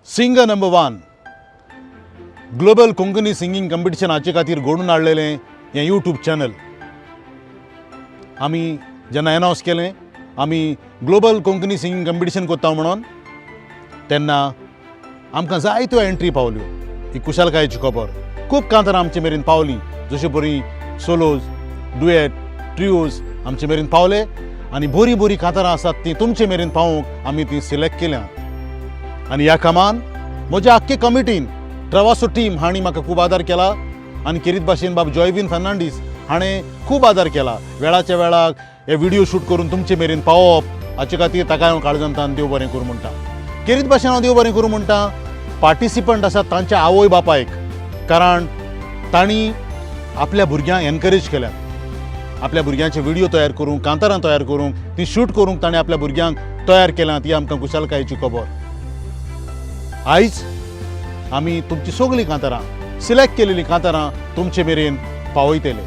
Singer number one global Konkani singing competition हाचे खातीर घडून हाडलेलें हें यूट्यूब चॅनल. आमी जेन्ना एनावन्स केलें आमी ग्लोबल कोंकणी सिंगींग कंपिटिशन करता म्हणून, तेन्ना आमकां जायत्यो एंट्री पावल्यो. ही खुशालकायेची खबर. खूब कांतारां आमचे मेरेन पावलीं, जशे परी सोलोज, डुएट, ट्रिओज आमचे मेरेन पावले आनी बरीं बरीं कांतारां आसात तीं तुमचे मेरेन पावोवंक आमी ती सिलेक्ट केल्यात. आनी ह्या कामान म्हज्या आख्खे कमिटीन, ट्रवासो टीम हांणी म्हाका खूब आदार केला आनी खेरीत भाशेन बाब जॉयवीन फर्नांडीस हाणें खूब आदार केला. वेळाच्या वेळाक हे व्हिडिओ शूट करून तुमचे मेरेन पावोवप हाचे खातीर ताका हांव काळजांतान देव बरें करूं म्हणटा. खेरीत भाशेन हांव देव बरें करूं म्हणटा पार्टिसिपंट आसात तांच्या आवय बापायक, कारण तांणी आपल्या भुरग्यांक एनकरेज केल्यात. आपल्या भुरग्यांचे व्हिडिओ तयार करूंक, कांतारां तयार करूंक, ती शूट करूंक ताणें आपल्या भुरग्यांक तयार केल्यात. ही आमकां खुशालकायेची खबर. आयज आमी तुमची सगळीं कांतारां, सिलेक्ट केलेलीं कांतारां तुमचे मेरेन पावयतले.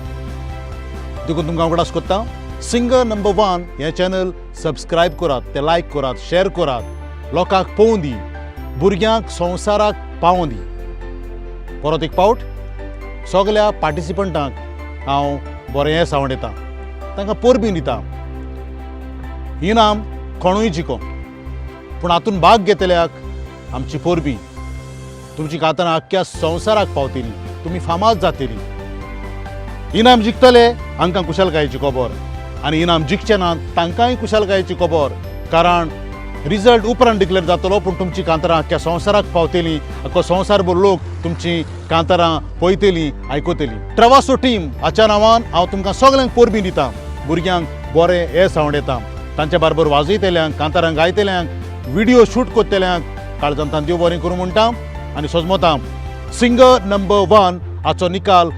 देखून तुमकां उगडास करता, सिंगर नंबर वन हें चॅनल सबस्क्रायब करात, तें लायक करात, शेअर करात, लोकांक पळोवं दी, भुरग्यांक संवसाराक पावों दी. परत एक फावट सगल्या पार्टिसिपंटांक हांव बरें येस आंवडेता, तांकां परबीं दिता. इनाम कोणूय जिको, पूण हातून भाग घेतल्याक आमची परबीं. तुमची कांतारां आख्ख्या संवसाराक पावतली, तुमी फामाद जातली. इनाम जिखतले हांकां खुशालकायेची खबर आनी इनाम जिखचे ना तांकांय खुशालकायेची खबर, कारण रिजल्ट उपरांत डिक्लेअर जातलो, पूण तुमची कांतारां आख्ख्या संवसाराक पावतली. आख्खो संवसारभर लोक तुमची कांतारां पळयतली, आयकतली. ट्रवासो टीम हाच्या नांवान हांव तुमकां सगल्यांक परबीं दिता, भुरग्यांक बरें येस आंवडेता. तांच्या बरोबर वाजयतल्यांक, कांतारां गायतल्यांक, व्हिडिओ शूट करतल्यांक काळजांतान देव बरें करूं म्हणटा. आनी सजमता सिंगर नंबर वन हाचो निकाल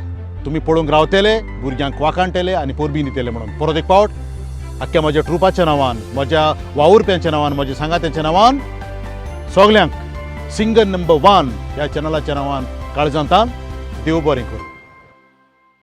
तुमी पळोवंक रावतले, भुरग्यांक वाखाणटले आनी परबीं दितले म्हणून. परत एक फावट आख्ख्या म्हज्या ट्रुपाच्या नांवान, म्हज्या वावुरप्यांच्या नांवान, म्हज्या सांगात्यांच्या नांवान सगल्यांक सिंगर नंबर वन ह्या चॅनलाच्या नांवान काळजांतान देव बरें करूं.